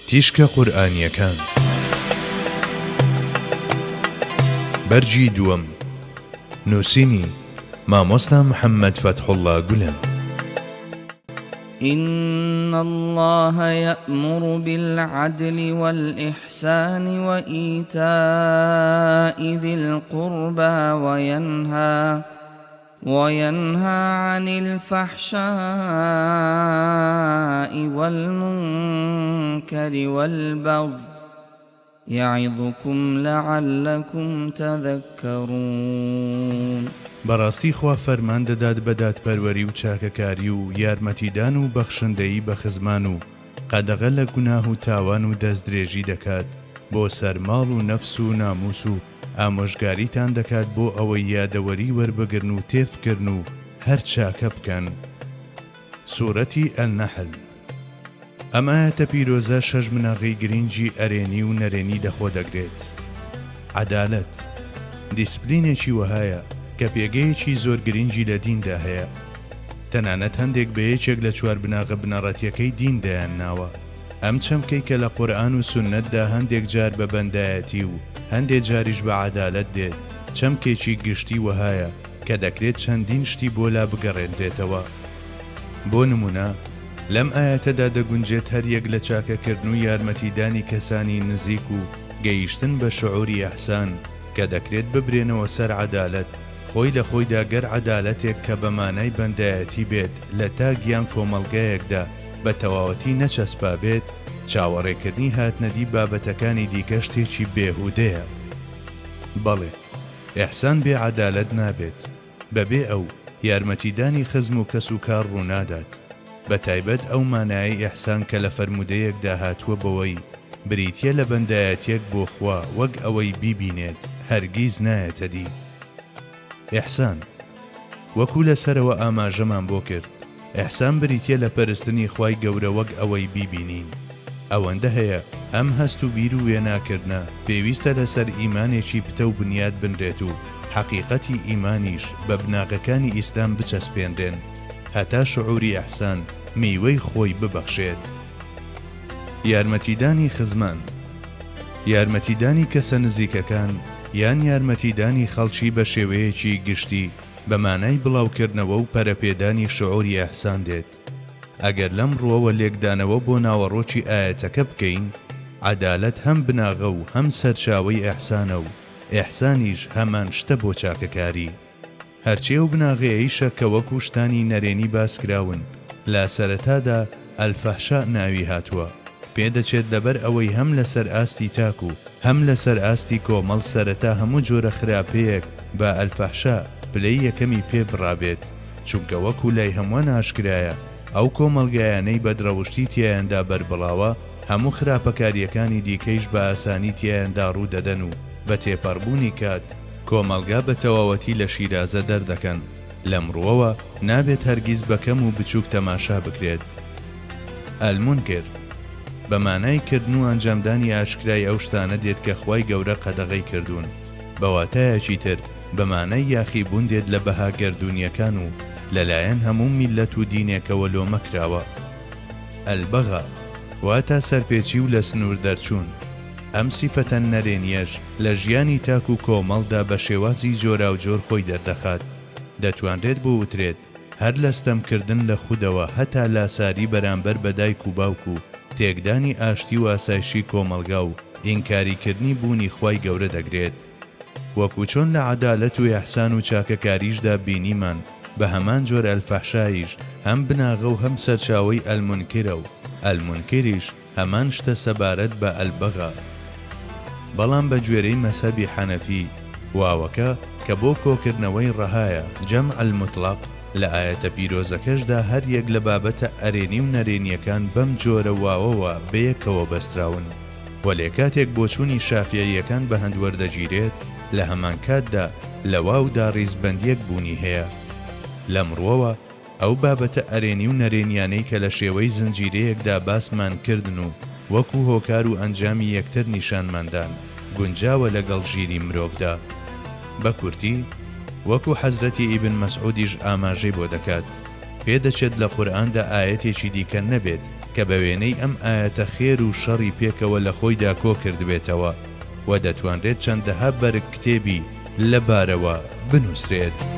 تیشکە قورئانیەکان بەرگی دووەم نووسینی مامۆستا محەممەد فەتحوڵڵا گولەن. إن الله يأمر بالعدل والإحسان وإيتاء ذي القربى وينهى وینهی عن الفحشاء والمنکر والبغی یعظکم لعلکم تذکرون. بەڕاستی خوا فەرمان دەدات بە دادپەروەری و چاکەکاری و یارمەتیدان و بەخشندەیی بە خزمان و قەدەغە لە گوناه و تاوان و دەستدرێژی دەکات بۆ سەر ماڵ و نەفس و ناموس و ئامۆژگاریتان دەکات بۆ ئەوەی یادەوەری وەربگرن و تێفکرن و هەر چاکە بکەن. سورەتی النحل. ئەم ئایەتە پیرۆزە شەش بناغەی گرینگی ئەرێنی و نەرێنی لەخۆ دەگرێت. عەدالەت، دیسپلینێکی وەهایە کە پێگەیەکی زۆر گرینگی لە دیندا هەیە. تەنانەت هەندێک بە یەکێک لە چوار بناغە بنەڕەتیەکەی دین دایانناوە. ئەم چەمکەی کە لە قورئان و سوننەتدا هەندێک جار بە بەندایەتی و هەندێ جاریش بە عەدالەت دێت، چەمکێکی گشتی وەهایە کە دەکرێت چەندین شتی بۆ لا بگەڕێنرێتەوە. بۆ نموونە لەم ئایەتەدا دەگونجێت هەریەک لە چاکەکردن و یارمەتیدانی کەسانی نزیک و گەیشتن بە شعوری ئیحسان کە دەکرێت ببرێنەوە سەر عەدالەت، خۆی لە خۆیدا گەر عەدالەتێک کە بە مانای بەندایەتی بێت لە تاک یان کۆمەڵگایەکدا بە تەواوەتی نەچەسپابێت، چاوەڕێکردنی هاتنەدی بابەتەکانی دیکە شتێکی بێهودەیە. بەڵێ، ئیحسان بێ عەدالەت نابێت. بەبێ ئەو، یارمەتیدانی خزم و کەس و کار ڕوونادات. بە تایبەت ئەو مانایەی ئیحسان کە لە فەرموودەیەکدا هاتووە بەوەی بریتییە لە بەندایەتییەک بۆ خوا وەک ئەوەی بیبینێت، هەرگیز نایەتە دی. ئیحسان، وەکو لە سەرەوە ئاماژەمان بۆ کرد، ئیحسان بریتیە لە پەرستنی خوای گەورە وەک ئەوەی بیبینین. ئەوەندە هەیە ئەم هەست و بیر و وێناکردنە پێویستە لەسەر ئیمانێکی پتەو بنیات بنرێت و حەقیقەتی ئیمانیش بە بناغەکانی ئیسلام بچەسپێنرێن هەتا شعوری ئیحسان میوەی خۆی ببەخشێت. یارمەتیدانی خزمان، یارمەتیدانی کەسە نزیکەکان یان یارمەتیدانی خەڵکی بە شێوەیەکی گشتی بە مانای بڵاوکردنەوە و پەرەپێدانی شعوری ئیحسان دێت. ئەگەر لەم ڕووەوە لێکدانەوە بۆ ناوەڕۆکی ئایەتەکە بکەین، عەدالەت هەم بناغە و هەم سەرچاوەی ئیحسانە و ئیحسانیش هەمان شتە بۆ چاکەکاری. هەرچی ئەو بناغەیەیشە کە وەکو شتانی نەرێنی باسکراون، لە سەرەتادا الفحشاء ناوی هاتووە، پێدەچێت لەبەر ئەوەی هەم لەسەر ئاستی تاک و هەم لەسەر ئاستی کۆمەڵ سەرەتا هەموو جۆرە خراپەیەک بە الفحشاء پلەی یەکەمی پێ بڕابێت، چونکە وەکو لای هەمووان ئاشکرایە ئەو کۆمەڵگایانەی بەدڕەوشتی تیایاندا بەربڵاوە هەموو خراپەکارییەکانی دیکەیش بە ئاسانی تیایاندا ڕوو دەدەن و بە تێپەڕبوونی کات کۆمەڵگا بە تەواوەتی لە شیرازە دەردەکەن، لەم ڕووەوە نابێت هەرگیز بە کەم و بچووک تەماشا بکرێت. المنکر، بە مانای کردن و ئەنجامدانی ئاشکرای ئەو شتانە دێت کە خوای گەورە قەدەغەی کردوون، بە واتایەکی تر بە مانای یاخیبوون دێت لە بەها گەردوونییەکان و لەلایەن هەموو میللەت و دینێکەوە لۆمە کراوە. البغا، واتە سەرپێچی و لە سنوور دەرچوون. ئەم سیفەتە نەرێنییەش لە ژیانی تاک و کۆمەڵدا بە شێوازی جۆراوجۆر خۆی دەردەخات. دەتوانرێت بوترێت هەر لە ستەمکردن لە خودەوە هەتا لاساری بەرامبەر بە دایک و باوک و تێکدانی ئاشتی و ئاسایشی کۆمەڵگا و ئینکاریکردنی بوونی خوای گەورە دەگرێت. وەکو چۆن لە عەدالەت و ئیحسان و چاکەکاریشدا بینیمان بە هەمان جۆر الفحشایش هەم بناغە و هەم سەرچاوەی المنکرە و المنکریش هەمان شتە سەبارەت بە البغا. بەڵام بە گوێرەی مەزهەبی حەنەفی، واوەکە کە بۆ کۆکردنەوەی ڕەهایە، جمع المطلق، لە ئایەتە پیرۆزەکەشدا هەر یەک لە بابەتە ئەرێنی و نەرێنییەکان بەم جۆرە واوەوە بەیەکەوە بەستراون. وەلێ کاتێک بۆچوونی شافیعییەکان بە هەند وەردەگیرێت، لە هەمانکاتدا لە واودا ڕیزبەندییەک بوونی هەیە. لەم ڕووەوە ئەو بابەتە ئەرێنی و نەرێنیانەی کە لە شێوەی زنجیرەیەکدا باسمان کردن و وەکو هۆکار و ئەنجامی یەکتر نیشانمان دان، گونجاوە لەگەڵ ژیری مرۆڤدا. بە کورتی، وەکو حەزرەتی ئیبن مەسعودیش ئاماژەی بۆ دەکات، پێدەچێت لە قورئاندا ئایەتێکی دیکە نەبێت. کە بە وێنەی ئەم ئایەتە خێر و شەڕی پێکەوە لە خۆیدا کۆ کردبێتەوە و دەتوانرێت چەندەها بەرگ کتێبی لە بارەوە بنووسرێت.